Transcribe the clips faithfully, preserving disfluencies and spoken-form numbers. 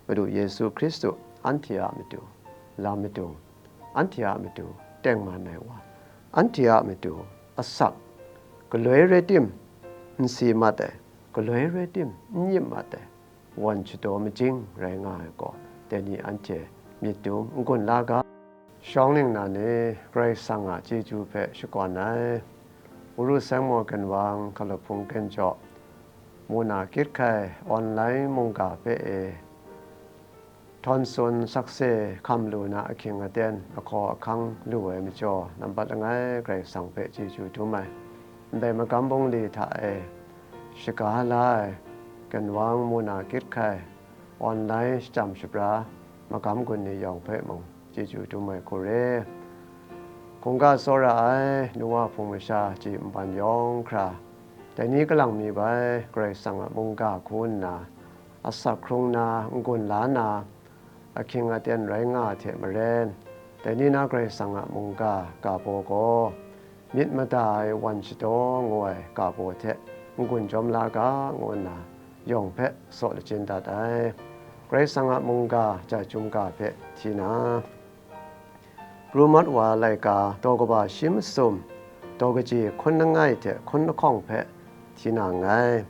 Madu Yesu Hkristu anhte a matu, lam madung, anhte a matu tengman ai wa, anhte a matu asak, galoi rai tim, n si mat ai, galoi rai tim, n yip mat ai, wan shadaw majing rai nga ai gaw, dai ni anhte myit dum n gun la ga. Shawng ningnan ni Karai Kasang a chyeju hpe shakawn ai. Uru Seng Maw Ginwang Hkalaphung Ginjaw, Muna Kyit Hkai online mungga hpe e htawn tsun sakse hkam lu na ahkying aten, ahkaw ahkang lu ai majaw, nambat langai Karai Kasang hpe chyeju dum ai. Ndai magam bungli hta e shaga la ai Ginwang Muna Kyit Hkai online shachyam shabra magam gun ni yawng hpe mung chyeju dum ai hku re. Hkungga tsawra ai, nu wa hpung masha ji nban yawng hkra, dai ni kalang mi bai Karai Kasang a mungga hku nna, asak hkrung na, n-gun la na, ahkying aten rai nga ai hte maren, dai ni na Karai Kasang a mungga ga baw gaw, myit mada ai wan shadaw ngu ai ga baw hte n-gun jawm la ga, ngu nna yawng hpe saw lachyum dat ai. Karai Kasang a mungga jai chyum ga hpe hti na, Pru Mat Wa laika daw kaba shi masum, daw kaji hkun langai hte hkun lahkawng hpe hti na nngai.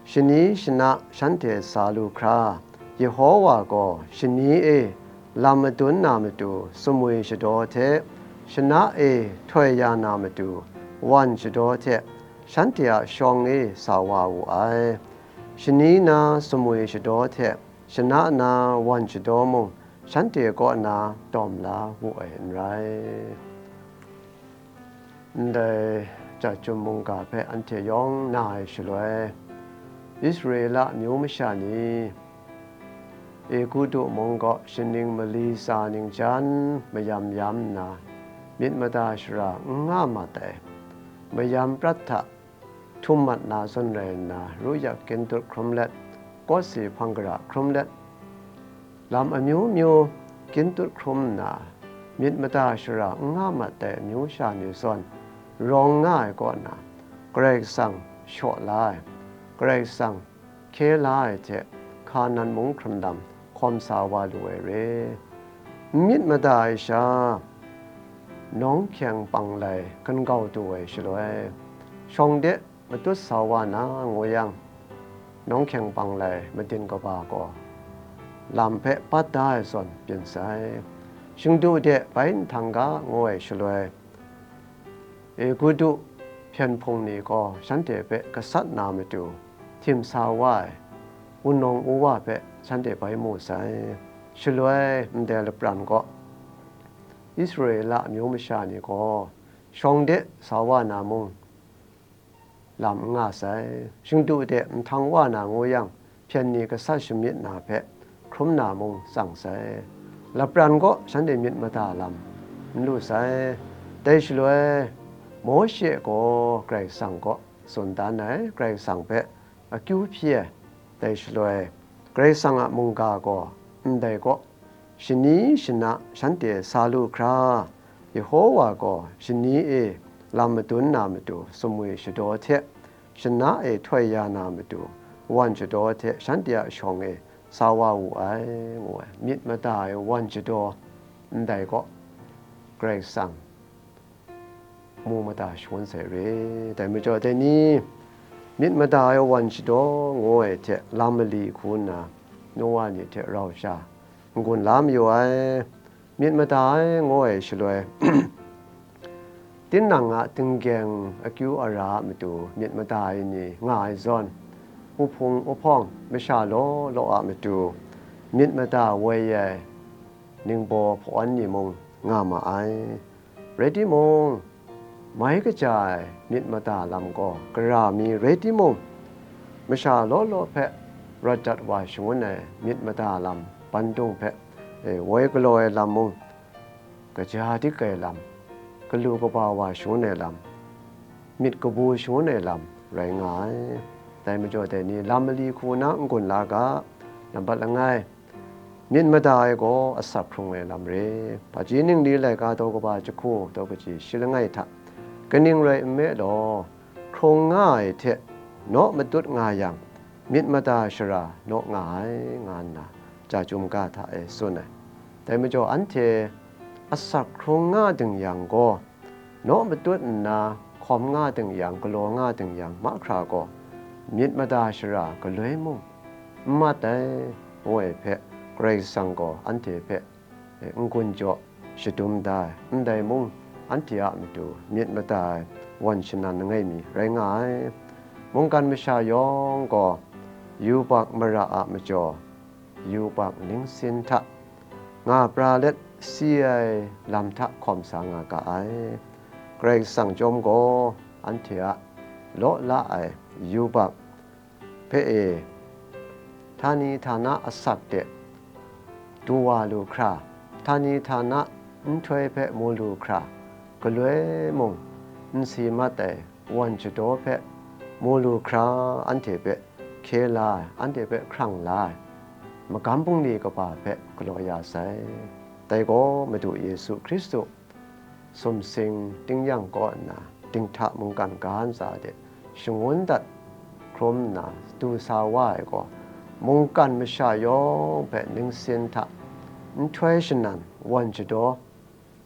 Shani shana shanhte sa lu hkra, Yehowa gaw shani e lam madun na matu sumwi shadaw hte, shana e htoi ya na matu wan shadaw hte, shanhte a shawng e sa wa wu ai. Shani na sumwi shadaw hte, shana na wan shadaw mung, shanhte kaw na tawm la wu ai n rai. Ndai jai chyum mungga hpe anhte yawng na ai shaloi, Israela amyu masha ni Egutu mung kaw shaning mali tsa ningjan mayam yam nna, myit mada shara n nga mat ai, mayam prat hta htum mat na zawn rai nna, ruyak gintuk hkrum let, kawsi hpang gara hkrum let, lam amyu myu gintuk hkrum nna, myit mada shara n nga mat ai amyu sha ni zawn rawng nga ai kaw na, Karai Kasang shaw la ai, Karai Kasang hkye la ai hte, Hkanan mung hkrun lam hkawm sa wa lu ai re. N myit mada ai sha, nawng hkyeng panglai hkan gau du ai shaloi, shawng de matut sa wa na ngu yang, nawng hkyeng panglai madin kaba gaw lam hpe bat da ai zawn byin sai. Shingdu de bai nhtang ga ngu ai shaloi, Egutu hpyen hpung ni gaw shanhte hpe gasat na matu, htim sa wa ai wunawng wuwa hpe shanhte bai mu sai. Shaloi ndai lapran kaw, Israela amyu masha ni gaw shawng de sa wa na mung, lam n nga sai. Shingdu de nhtang wa na ngu yang, hpyen ni gasat shamyit na hpe hkrum na mung tsang sai. Lapran kaw shanhte myit mada lam n lu sai. Dai shaloi, Mawshe gaw Karai Kasang kaw tsun dan ai, Karai Kasang hpe akyu hpyi ai. Dai shaloi, Karai Kasang a mungga gaw ndai kaw, shani shana shanhte sa lu hkra, Yehowa gaw shani e lam madun na matu sumwi shadaw hte, shana e htoi ya na matu wan shadaw hte shanhte a shawng e sa wa wu ai, ngu ai. Myit mada ai wan shadaw ndai kaw, Karai Kasang mu mada shangun sai re. Dai majaw, dai ni myit mada ai wan shadaw ngu ai hte lam mali hku nna, Nowa ni hte rau sha n-gun la mayu ai. Myit mada ai ngu ai shaloi, tinang a tinggyeng akyu ara a matu myit mada ai ni nga ai zawn, uhpung uhpawng masha law law a matu myit mada woi ai ningbaw hpawan ni mung nga ma ai. Rai timung, mai kaja ai myit mada lam gaw gara mi rai timung, masha law law hpe rawt dat wa shangun ai myit mada lam bandung hpe, e, woi galaw ai lam mung, kaja dik ai lam, galu kaba wa shangun ai lam, myit kabu shangun ai lam rai nga ai. Dai majaw, dai ni lam mali hku na n-gun la ga, nambat langai, myit mada ai gaw asak hkrung ai lam re. Hpaji ningli laika daw kaba jahku daw kaji shi langai hta, kaning rai nme law, hkrung nga ai hte naw matut nga yang, myit mada shara naw nga ai, nga nna, ja chyum ga hta e tsun ai. Dai majaw anhte asak hkrung nga ding yang gaw, naw matut nna hkawm nga ding yang, galaw nga ding yang mahkra gaw, myit mada shara galoi mung n mat ai, ngu ai hpe, Karai Kasang gaw anhte hpe n-gun jaw shadum da ai, ndai mung anhte a matu myit mada ai wan shanan langai mi rai nga ai. Mungkan masha yawng gaw yubak mara a majaw, yubak ningsin hta nga pra let si ai lam hta hkawm sa nga ga ai. Karai Kasang chyawm gaw anhte a law la ai yubak hpe e, htani htana asak de du wa lu hkra, htani htana nhtoi hpe mu lu hkra, galoi mung n si mat ai wan shadaw hpe mu lu hkra, anhte hpe hkye la ai, anhte hpe hkrang la ai magam bungli kaba hpe galaw ya sai. Dai gaw Madu Yesu Hkristu sumsing tingnyang kaw nna, dinghta mungkan ga ntsa de shangun dat hkrum nna du sa wa ai gaw, mungkan masha yawng hpe ningsin hta nhtoi shanan wan shadaw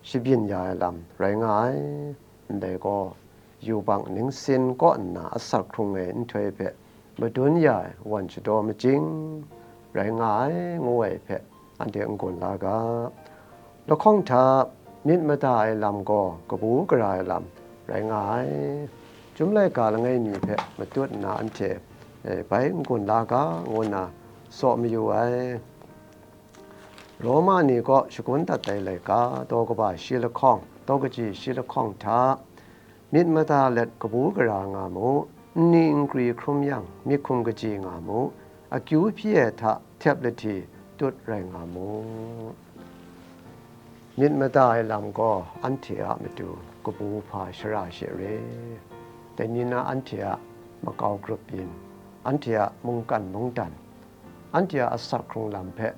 shabyin ya ai lam rai nga ai. Ndai gaw, yubak ningsin kaw nna asak hkrung ai nhtoi hpe madun ya ai wan shadaw majing rai nga ai, ngu ai hpe anhte n-gun la ga. Lahkawng hta myit mada ai lam gaw kabu gara ai lam rai nga ai. Chyum laika langai mi hpe matut nna anhte, eh, bai n-gun la ga, ngu nna tsaw mayu ai. Roma ni kaw shagun dat ai laika, daw kaba shi lahkawng, daw kaji shi lahkawng hta, myit mada let kabu gara nga mu, nni nkri hkrum yang, myit hkum kaji nga mu, akyu hpyi ai hta htep lahti tut rai nga mu. Myit mada ai lam gaw anhte a matu kabu hpa shara she re, dai ni na anhte a makau grup yin, anhte a mungkan mungdan, anhte a asak hkrung lam hpe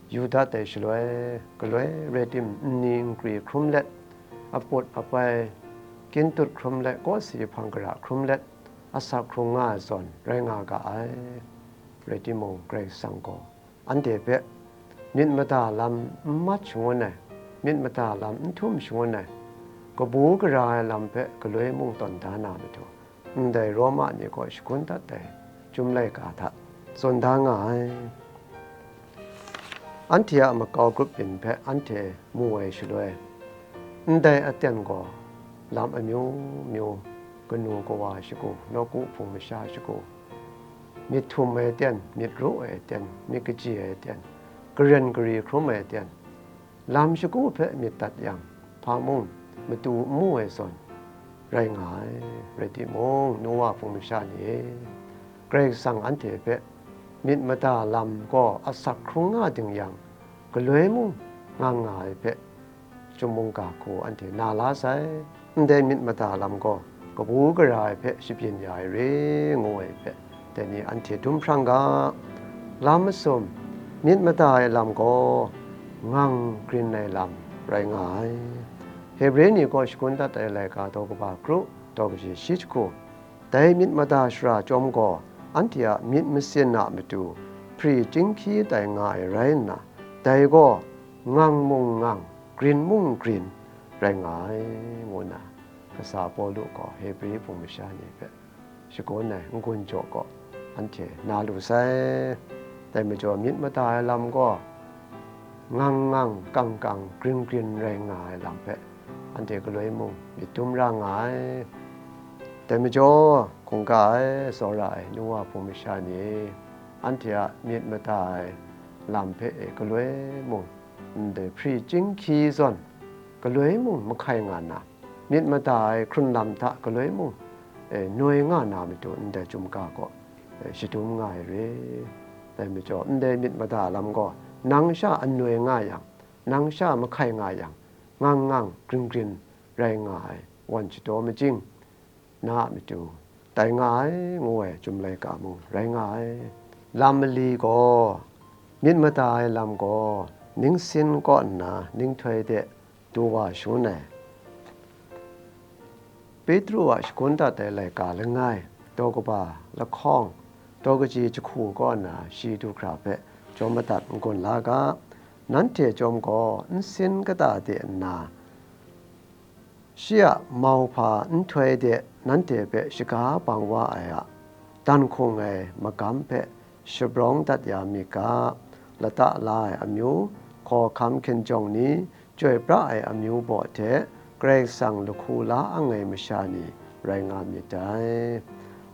yu dat ai shaloi, galoi rai tim, nni nkri hkrum let, aput apai, kyin tut hkrum let, kawsi hpang gara hkrum let, asak hkrung nga ai zawn rai nga ga ai. Rai timung, Karai Kasang gaw anhte hpe myit mada lam n mat shangun ai, myit mada lam n htum shangun ai, kabu gara ai lam hpe galoi mung tawn da na matu, ndai Roma ni kaw shagun dat ai Chyum laika hta tsun da nga ai. Anhte a makau grup yin hpe anhte mu ai shaloi, ndai aten gaw lam amyu myu, kanu kawa shagu, nawku hpung masha shagu, myit htum ai aten, myit ru ai aten, myit kaji ai aten, karen kari hkrum ai aten, lam shagu hpe myit dat yang, hpa mung matu n mu ai zawn rai nga ai. Rai timung, nu wa hpung masha ni e, Karai Kasang anhte hpe myit mada lam gaw asak hkrung nga ding yang, galoi mung ngang nga ai hpe, Chyum mungga hku anhte na la sai. Ndai myit mada lam gaw kabu gara ai hpe shabyin ya ai re, ngu ai hpe, dai ni anhte dum hprang ga. Lam masum, myit mada ai lam gaw ngang grin ai lam rai nga ai. Hebre ni kaw shagun dat ai laika, daw kaba kru, daw kaji shi jahku, dai myit mada shara chyawm gaw, anhte a myit masin a matu hpri chyinghkyi tai nga ai rai nna, dai gaw ngang mung ngang, grin mung grin rai nga ai, ngu nna kasa Pawlu gaw Hebre hpung masha ni hpe shagun ai n-gun jaw gaw anhte na lu sai. Dai majaw, myit mada ai lam gaw ngang ngang, kang kang, grin grin rai nga ai lam hpe anhte galoi mung myit dum ra nga ai. Dai majaw, hkungga ai, tsawra ai, nu wa hpung masha ni, anhte a myit mada ai lam hpe e galoi mung ndai hpri chyinghkyi zawn, galoi mung mahkai nga nna, myit mada ai hkrun lam hta galoi mung, e, noi nga na matu ndai Chyum ga gaw, e, shadum nga ai re. Dai majaw, ndai myit mada lam gaw nang sha annoi nga yang, nang sha mahkai nga yang, ngang ngang, grin grin rai nga ai wan shadaw majing, na a matu tai nga ai, ngu ai Chyum laika mung rai nga ai. Lam mali gaw, myit mada ai lam gaw, ningsin kaw nna ninghtoi de du wa shangun ai. Petru a shagun dat ai laika langai, daw kaba lahkawng, daw kaji jahku kaw nna shi du hkra hpe, Chyawm madat n-gun la ga, nanhte chyawm gaw nsin kata de nna, shi a mauhpa nhtoi de nanhte hpe shaga bang wa ai a, dan hkung ai magam hpe shabrawng dat ya mi ga, lata la ai amyu, hkawhkam hkinjawng ni, chyoi pra ai amyu baw hte Karai Kasang lahku la ang ai masha ni rai nga myit dai.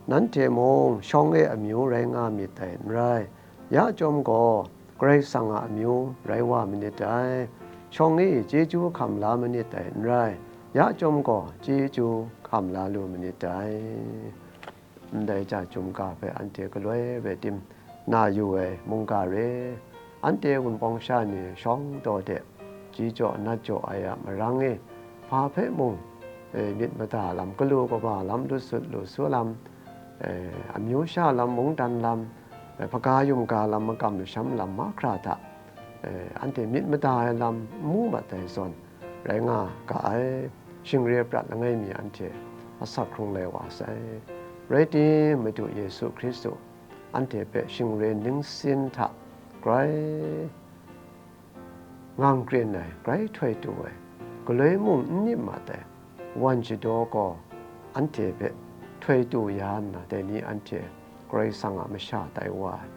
Nanhte mung shawng e amyu rai nga myit dai n rai, ya chyawm gaw, Karai Kasang a amyu rai wa manit dai. Shawng e chyeju hkam la manit dai n rai, ya chyawm gaw, chyeju hkam la lu manit dai. Ndai ja chyum ga hpe anhte galoi rai tim na yu ai mungga re, anhte Wunpawng sha ni shawng daw de, ji jaw nat jaw ai a marang e, hpa hpe mung, e, myit mada lam, galu kaba lam, lusut lusu lam, e, amyu sha lam, mungdan lam, e, hpaga yumga lam, makam masham lam mahkra hta, e, anhte myit mada ai lam n mu mat ai zawn rai nga ga ai. Shingre prat langai mi anhte asak hkrung lai wa sai. Rai tim, Madu Yesu Hkristu anhte hpe shingre ningsin hta grai ngang grin ai, grai htoi tu ai, galoi mung n myit mat ai wan shadaw gaw anhte hpe htoi tu ya nna, dai ni anhte Karai Kasang a masha tai wa ai,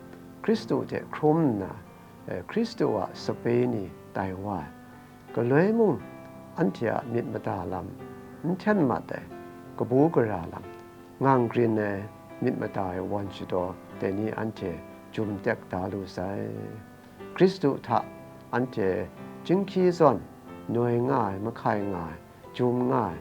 Hkristu hte hkrum nna, e, Hkristu a sape ni tai wa ai, galoi mung anhte a myit mada lam n hten mat ai, kabu gara lam, ngang grin ai, myit mada ai wan shadaw, dai ni anhte jum tek da lu sai. Hkristu hta anhte chyinghki zawn noi nga ai, mahkai nga ai, jum nga ai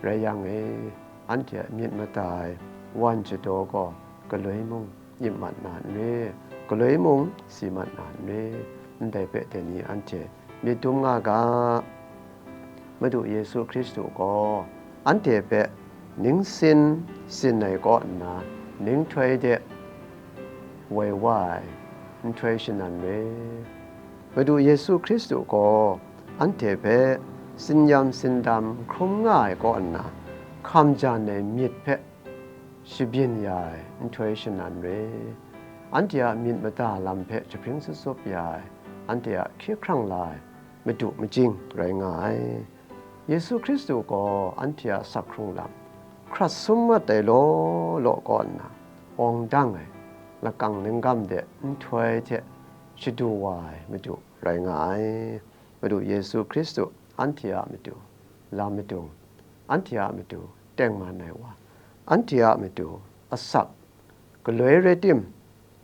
rai yang e, anhte a myit mada ai wan shadaw gaw galoi mung myit mat na n re, galoi mung si mat na n re, ndai hpe dai ni anhte myit dum nga ga. Madu Yesu Hkristu gaw anhte hpe ningsin sin ai kaw nna, ninghtoi de woi wa ai nhtoi shanan re. Madu Yesu Hkristu gaw anhte hpe sinyam sindam hkrum nga ai kaw nna, hkam jan ai myit hpe shabyin ya ai nhtoi shanan re. Anhte a myit mada lam hpe jahpring sutsup ya ai, anhte a hkye hkrang la ai Madu majing rai nga ai. Yesu Hkristu gaw anhte a sak hkrung lam hkrat sum mat ai law law kaw nna, awng dang ai, lakang ninggam de nhtoi hte shadu wa ai Madu rai nga ai. Madu Yesu Hkristu anhte a matu lam madung, anhte a matu tengman ai wa, anhte a matu asak, galoi rai tim,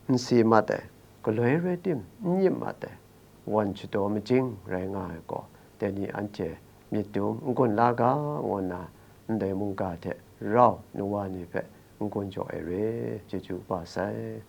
n si mat ai, galoi rai tim, n myit mat ai, wan shadaw majing rai nga ai gaw, dai ni anhte myit dum n gun la ga, ngu nna ndai mungga hte rau nuwa ni hpe n gun jaw ai re, chyeju kaba sai.